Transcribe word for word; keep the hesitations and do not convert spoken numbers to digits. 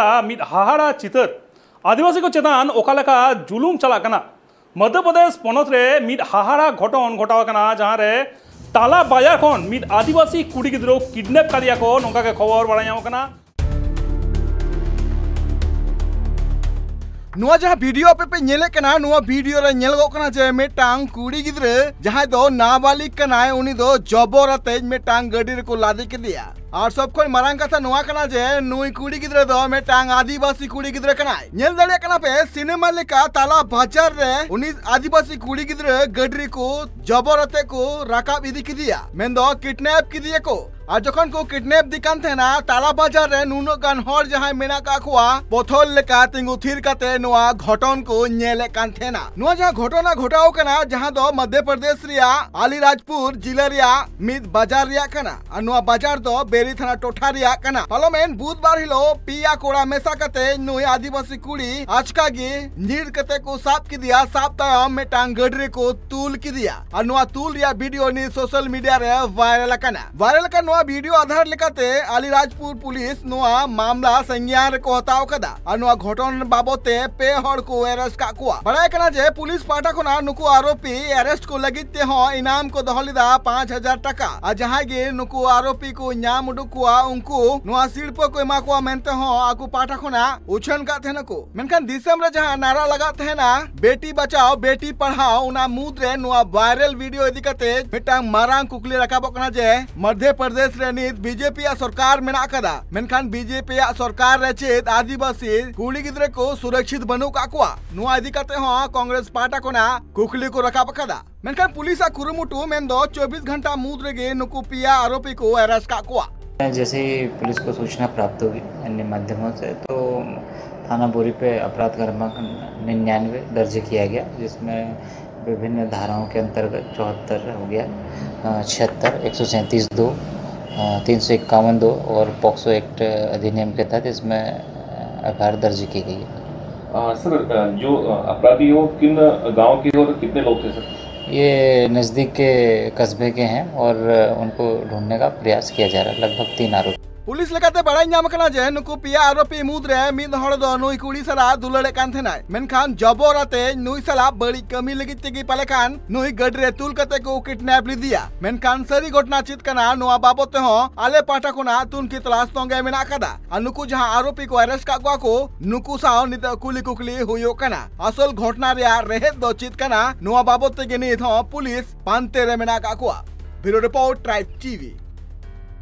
ᱢᱤᱫ ᱦᱟᱦᱟᱲᱟ ᱪᱤᱛᱟᱹᱨ᱾ ᱟᱹᱫᱤᱵᱟᱹᱥᱤ ᱠᱚ ᱪᱮᱛᱟᱱ ᱚᱠᱟ ᱞᱮᱠᱟ ᱡᱩᱞᱩᱢ ᱪᱟᱞᱟᱜ ᱠᱟᱱᱟ᱾ ᱢᱚᱫᱽᱫᱷᱚ ᱯᱨᱚᱫᱮᱥ ᱯᱚᱱᱚᱛ ᱨᱮ ᱢᱤᱫ ᱦᱟᱦᱟᱲᱟ ᱜᱷᱚᱴᱚᱱ ᱜᱷᱚᱴᱟᱣ ᱟᱠᱟᱱᱟ, ᱡᱟᱦᱟᱸ ᱨᱮ ᱛᱟᱞᱟ ᱵᱟᱡᱟᱨ ᱠᱷᱚᱱ ᱢᱤᱫ ᱟᱹᱫᱤᱵᱟᱹᱥᱤ ᱠᱩᱲᱤ ᱜᱤᱫᱽᱨᱟᱹ ᱠᱤᱰᱱᱮᱯ ᱠᱟᱫᱮᱭᱟ ᱠᱚ, ᱱᱚᱝᱠᱟ ᱜᱮ ᱠᱷᱚᱵᱚᱨ ᱵᱟᱲᱟᱭ ᱧᱟᱢᱚᱜ ᱠᱟᱱᱟ᱾ ᱱᱚᱣᱟ ᱡᱟᱦᱟᱸ ᱵᱷᱤᱰᱤᱭᱳ ᱟᱯᱮ ᱯᱮ ᱧᱮᱞᱮᱫ ᱠᱟᱱᱟ, ᱱᱚᱣᱟ ᱵᱷᱤᱰᱤᱭᱳ ᱨᱮ ᱧᱮᱞᱚᱜᱚᱜ ᱠᱟᱱᱟ ᱡᱮ ᱢᱤᱫᱴᱟᱝ ᱠᱩᱲᱤ ᱜᱤᱫᱽᱨᱟᱹ, ᱡᱟᱦᱟᱸᱭ ᱫᱚ ᱱᱟᱵᱟᱞᱤᱜ ᱠᱟᱱᱟᱭ, ᱩᱱᱤ ᱫᱚ ᱡᱚᱵᱚᱨ ᱟᱛᱮᱡ ᱢᱤᱫᱴᱟᱝ ᱜᱟᱹᱰᱤ ᱨᱮᱠᱚ ᱞᱟᱫᱮ ᱠᱮᱫᱮᱭᱟ᱾ ᱟᱨ ᱥᱚᱵ ᱠᱷᱚᱱ ᱢᱟᱨᱟᱝ ᱠᱟᱛᱷᱟ ᱱᱚᱣᱟ ᱠᱟᱱᱟ ᱡᱮ ᱱᱩᱭ ᱠᱩᱲᱤ ᱜᱤᱫᱽᱨᱟᱹ ᱫᱚ ᱢᱤᱫᱴᱟᱝ ᱟᱹᱫᱤᱵᱟᱹᱥᱤ ᱠᱩᱲᱤ ᱜᱤᱫᱽᱨᱟᱹ ᱠᱟᱱᱟᱭ᱾ ᱧᱮᱞ ᱫᱟᱲᱮᱭᱟᱜ ᱠᱟᱱᱟ ᱯᱮ, ᱥᱤᱱᱮᱢᱟ ᱞᱮᱠᱟ ᱛᱟᱞᱟ ᱵᱟᱡᱟᱨ ᱨᱮ ᱩᱱᱤ ᱟᱹᱫᱤᱵᱟᱹᱥᱤ ᱠᱩᱲᱤ ᱜᱤᱫᱽᱨᱟᱹ ᱜᱟᱹᱰᱤ ᱨᱮᱠᱚ ᱡᱚᱵᱚᱨ ᱟᱛᱮ ᱠᱚ ᱨᱟᱠᱟᱵ ᱤᱫᱤ ᱠᱮᱫᱮᱭᱟ, ᱢᱮᱱᱫᱚ ᱠᱤᱰᱱᱮᱯ ᱠᱮᱫᱮᱭᱟ ᱠᱚ᱾ ᱟᱨ ᱡᱚᱠᱷᱚᱱ ᱠᱚ ᱠᱤᱰᱱᱮᱯ ᱫᱤ ᱠᱟᱱ ᱛᱟᱦᱮᱱᱟ, ᱛᱟᱞᱟ ᱵᱟᱡᱟᱨ ᱨᱮ ᱱᱩᱱᱟᱹᱜ ᱜᱟᱱ ᱦᱚᱲ ᱡᱟᱦᱟᱸᱭ ᱢᱮᱱᱟᱜ ᱠᱟᱜ ᱠᱚᱣᱟ, ᱯᱚᱛᱷᱚᱞ ᱞᱮᱠᱟ ᱛᱤᱸᱜᱩ ᱛᱷᱤᱨ ᱠᱟᱛᱮ ᱱᱚᱣᱟ ᱜᱷᱚᱴᱚᱱ ᱠᱚ ᱧᱮᱞᱮᱫ ᱠᱟᱱ ᱛᱟᱦᱮᱱᱟ᱾ ᱱᱚᱣᱟ ᱡᱟᱦᱟᱸ ᱜᱷᱚᱴᱚᱱᱟ ᱜᱷᱚᱴᱟᱣ ᱠᱟᱱᱟ, ᱡᱟᱦᱟᱸ ᱫᱚ ᱢᱚᱫᱷᱭᱚ ᱯᱨᱚᱫᱮᱥ ᱨᱮᱭᱟᱜ ᱟᱞᱤᱨᱟᱡᱽᱯᱩᱨ ᱡᱤᱞᱟᱹ ᱨᱮᱭᱟᱜ ᱢᱤᱫ ᱵᱟᱡᱟᱨ ᱨᱮᱭᱟᱜ ᱠᱟᱱᱟ᱾ ᱟᱨ ᱱᱚᱣᱟ ᱵᱟᱡᱟᱨ ᱫᱚ ᱵᱮᱨᱤ ᱛᱷᱟᱱᱟ ᱴᱚᱴᱷᱟ ᱨᱮᱭᱟᱜ ᱠᱟᱱᱟ᱾ ᱯᱟᱨᱚᱢᱮᱱ ᱵᱩᱫᱷᱵᱟᱨ ᱦᱤᱞᱳᱜ ᱯᱮᱭᱟ ᱠᱚᱲᱟ ᱢᱮᱥᱟ ᱠᱟᱛᱮ ᱱᱩᱭ ᱟᱹᱫᱤᱵᱟᱹᱥᱤ ᱠᱩᱲᱤ ᱟᱪᱠᱟ ᱜᱮ ᱧᱤᱨ ᱠᱟᱛᱮ ᱠᱚ ᱥᱟᱵ ᱠᱮᱫᱮᱭᱟ᱾ ᱥᱟᱵ ᱛᱟᱭᱚᱢ ᱢᱤᱫᱴᱟᱝ ᱜᱟᱹᱰᱤ ᱨᱮᱠᱚ ᱛᱩᱞ ᱠᱮᱫᱮᱭᱟ᱾ ᱟᱨ ᱱᱚᱣᱟ ᱛᱩᱞ ᱨᱮᱭᱟᱜ ᱵᱷᱤᱰᱤᱭᱳ ᱱᱤᱛ ᱥᱳᱥᱟᱞ ᱢᱤᱰᱤᱭᱟ ᱨᱮ ᱵᱷᱟᱭᱨᱟᱞ ᱟᱠᱟᱱᱟ᱾ ᱵᱷᱟᱭᱨᱟᱞ ᱟᱠᱟᱱ ᱱᱚᱣᱟ ᱵᱷᱤᱰᱤᱭᱳ ᱟᱫᱷᱟᱨ ᱞᱮᱠᱟᱛᱮ ᱟᱞᱤᱨᱟᱡᱽᱯᱩᱨ ᱯᱩᱞᱤᱥ ᱱᱚᱣᱟ ᱢᱟᱢᱞᱟ ᱥᱟᱝᱜᱮᱭᱟᱱ ᱨᱮᱠᱚ ᱦᱟᱛᱟᱣ ᱟᱠᱟᱫᱟ᱾ ᱟᱨ ᱱᱚᱣᱟ ᱜᱷᱚᱴᱚᱱ ᱵᱟᱵᱚᱛ ᱛᱮ ᱯᱮ ᱦᱚᱲ ᱠᱚ ᱟᱨᱮᱥᱴ ᱠᱟᱜ ᱠᱚᱣᱟ᱾ ᱵᱟᱲᱟᱭ ᱠᱟᱱᱟ ᱡᱮ ᱯᱩᱞᱤᱥ ᱯᱟᱦᱴᱟ ᱠᱷᱚᱱᱟᱜ ᱱᱩᱠᱩ ᱟᱨᱳᱯᱤ ᱟᱨᱮᱥᱴ ᱠᱚ ᱞᱟᱹᱜᱤᱫ ᱛᱮᱦᱚᱸ ᱤᱱᱟᱢ ᱠᱚ ᱫᱚᱦᱚ ᱞᱮᱫᱟ ᱯᱟᱸᱪ ᱦᱟᱡᱟᱨ ᱴᱟᱠᱟ᱾ ᱟᱨ ᱡᱟᱦᱟᱸᱭ ᱜᱮ ᱱᱩᱠᱩ ᱟᱨᱳᱯᱤ ᱠᱚ ᱧᱟᱢ ᱩᱰᱩᱠ ᱠᱚᱣᱟ, ᱩᱱᱠᱩ ᱱᱚᱣᱟ ᱥᱤᱨᱯᱟᱹ ᱠᱚ ᱮᱢᱟ ᱠᱚᱣᱟ ᱢᱮᱱᱛᱮ ᱦᱚᱸ ᱟᱠᱚ ᱯᱟᱦᱴᱟ ᱠᱷᱚᱱᱟᱜ ᱩᱪᱷᱟᱹᱱ ᱠᱟᱜ ᱛᱟᱦᱮᱱᱟ ᱠᱚ᱾ ᱢᱮᱱᱠᱷᱟᱱ ᱫᱤᱥᱚᱢ ᱨᱮ ᱡᱟᱦᱟᱸ ᱱᱟᱨᱟ ᱞᱟᱜᱟᱜ ᱛᱟᱦᱮᱱᱟ, ᱵᱮᱴᱤ ᱵᱟᱪᱟᱣ ᱵᱮᱴᱤ ᱯᱟᱲᱦᱟᱣ, ᱚᱱᱟ ᱢᱩᱫᱽ ᱨᱮ ᱱᱚᱣᱟ ᱵᱷᱟᱭᱨᱟᱞ ᱵᱷᱤᱰᱤᱭᱳ ᱤᱫᱤ ᱠᱟᱛᱮ ᱢᱤᱫᱴᱟᱝ ᱢᱟᱨᱟᱝ ᱠᱩᱠᱞᱤ ᱨᱟᱠᱟᱵᱚᱜ ᱠᱟᱱᱟ ᱡᱮ ᱢᱚᱫᱷᱭᱚ ᱯᱨᱚᱫᱮᱥ ᱨᱮ ᱱᱤᱛ ᱵᱤᱡᱮᱯᱤ ᱭᱟᱜ ᱥᱚᱨᱠᱟᱨ ᱢᱮᱱᱟᱜ ᱟᱠᱟᱫᱟ, ᱢᱮᱱᱠᱷᱟᱱ ᱵᱤᱡᱮᱯᱤ ᱭᱟᱜ ᱥᱚᱨᱠᱟᱨ ᱨᱮ ᱪᱮᱫ ᱟᱹᱫᱤᱵᱟᱹᱥᱤ ᱠᱩᱲᱤ ᱜᱤᱫᱽᱨᱟᱹ ᱠᱚ ᱥᱩᱨᱚᱠᱪᱷᱤᱛ ᱵᱟᱹᱱᱩᱜ ᱠᱟᱜ ᱠᱚᱣᱟ? ᱱᱚᱣᱟ ᱤᱫᱤ ᱠᱟᱛᱮ ᱦᱚᱸ ᱠᱚᱝᱜᱨᱮᱥ ᱯᱟᱦᱴᱟ ᱠᱷᱚᱱᱟᱜ ᱠᱩᱠᱞᱤ ᱠᱚ ᱨᱟᱠᱟᱵ ᱟᱠᱟᱫᱟ᱾ ᱢᱮᱱᱠᱷᱟᱱ ᱯᱩᱞᱤᱥ ᱟᱜ ᱠᱩᱨᱩᱢᱩᱴᱩ ᱢᱮᱱᱫᱚ ᱪᱚᱵᱵᱤᱥ ᱜᱷᱚᱱᱴᱟ ᱢᱩᱫᱽ ᱨᱮᱜᱮ ᱱᱩᱠᱩ ᱯᱮᱭᱟ ᱟᱨᱳᱯᱤ ᱠᱚ ᱟᱨᱮᱥᱴ ᱠᱟᱜ ᱠᱚᱣᱟ᱾ जैसे ही पुलिस को सूचना प्राप्त होगी अन्य माध्यमों से, तो थाना बोरी पे अपराध क्रमांक निन्यानवे दर्ज किया गया, जिसमें विभिन्न धाराओं के अंतर्गत चौहत्तर हो गया, छिहत्तर, एक सौ सैंतीस दो, तीन सौ इक्यावन दो और पॉक्सो एक्ट अधिनियम के तहत इसमें एफ आई आर दर्ज की गई है। अ, सर, अ, जो, अ, अपराधी हो, किन गांव के हो और कितने लोग थे, सर? ये नज़दीक के कस्बे के हैं और उनको ढूंढने का प्रयास किया जा रहा है, लगभग तीन आरोपी। ᱯᱩᱞᱤᱥ ᱞᱮᱠᱟᱛᱮ ᱵᱟᱲᱟᱭ ᱧᱟᱢ ᱟᱠᱟᱱᱟ ᱡᱮ ᱱᱩᱠᱩ ᱯᱮᱭᱟ ᱟᱨᱳᱯᱤ ᱢᱩᱫᱽᱨᱮ ᱢᱤᱫ ᱦᱚᱲ ᱫᱚ ᱱᱩᱭ ᱠᱩᱲᱤ ᱥᱟᱞᱟᱜ ᱫᱩᱞᱟᱹᱲᱮᱫ ᱠᱟᱱ ᱛᱟᱦᱮᱱᱟᱭ, ᱢᱮᱱᱠᱷᱟᱱ ᱡᱚᱵᱚᱨ ᱟᱛᱮ ᱱᱩᱭ ᱥᱟᱞᱟᱜ ᱵᱟᱹᱲᱤᱡ ᱠᱟᱹᱢᱤ ᱞᱟᱹᱜᱤᱫ ᱛᱮᱜᱮ ᱯᱟᱞᱮ ᱠᱷᱟᱱ ᱱᱩᱭ ᱜᱟᱹᱰᱤ ᱨᱮ ᱛᱩᱞ ᱠᱟᱛᱮ ᱠᱚ ᱠᱤᱰᱱᱮᱯ ᱞᱮᱫᱮᱭᱟ᱾ ᱢᱮᱱᱠᱷᱟᱱ ᱥᱟᱹᱨᱤ ᱜᱷᱚᱴᱚᱱᱟ ᱪᱮᱫ ᱠᱟᱱᱟ, ᱱᱚᱣᱟ ᱵᱟᱵᱚᱫ ᱛᱮᱦᱚᱸ ᱟᱞᱮ ᱯᱟᱦᱴᱟ ᱠᱷᱚᱱᱟᱜ ᱛᱩᱱᱠᱷᱤ ᱛᱚᱞᱟᱥ ᱛᱚᱸᱜᱮ ᱢᱮᱱᱟᱜ ᱟᱠᱟᱫᱟ᱾ ᱟᱨ ᱱᱩᱠᱩ ᱡᱟᱦᱟᱸ ᱟᱨᱳᱯᱤ ᱠᱚ ᱟᱨᱮᱥᱴ ᱠᱟᱜ ᱠᱚᱣᱟ ᱠᱚ, ᱱᱩᱠᱩ ᱥᱟᱶ ᱱᱤᱛᱚᱜ ᱠᱩᱞᱤ ᱠᱩᱠᱞᱤ ᱦᱩᱭᱩᱜ ᱠᱟᱱᱟ᱾ ᱟᱥᱚᱞ ᱜᱷᱚᱴᱚᱱᱟ ᱨᱮᱭᱟᱜ ᱨᱮᱦᱮᱫ ᱫᱚ ᱪᱮᱫ ᱠᱟᱱᱟ, ᱱᱚᱣᱟ ᱵᱟᱵᱚᱫ ᱛᱮᱜᱮ ᱱᱤᱛ ᱦᱚᱸ ᱯᱩᱞᱤᱥ ᱯᱟᱱᱛᱮ ᱨᱮ ᱢᱮᱱᱟᱜ ᱟᱠᱟᱫ ᱠᱚᱣᱟ᱾ ᱵᱤᱭᱩᱨᱳ ᱨᱤᱯᱳᱨᱴ, ᱴᱨᱟᱭᱤᱵᱽ ᱴᱤᱵᱷᱤ᱾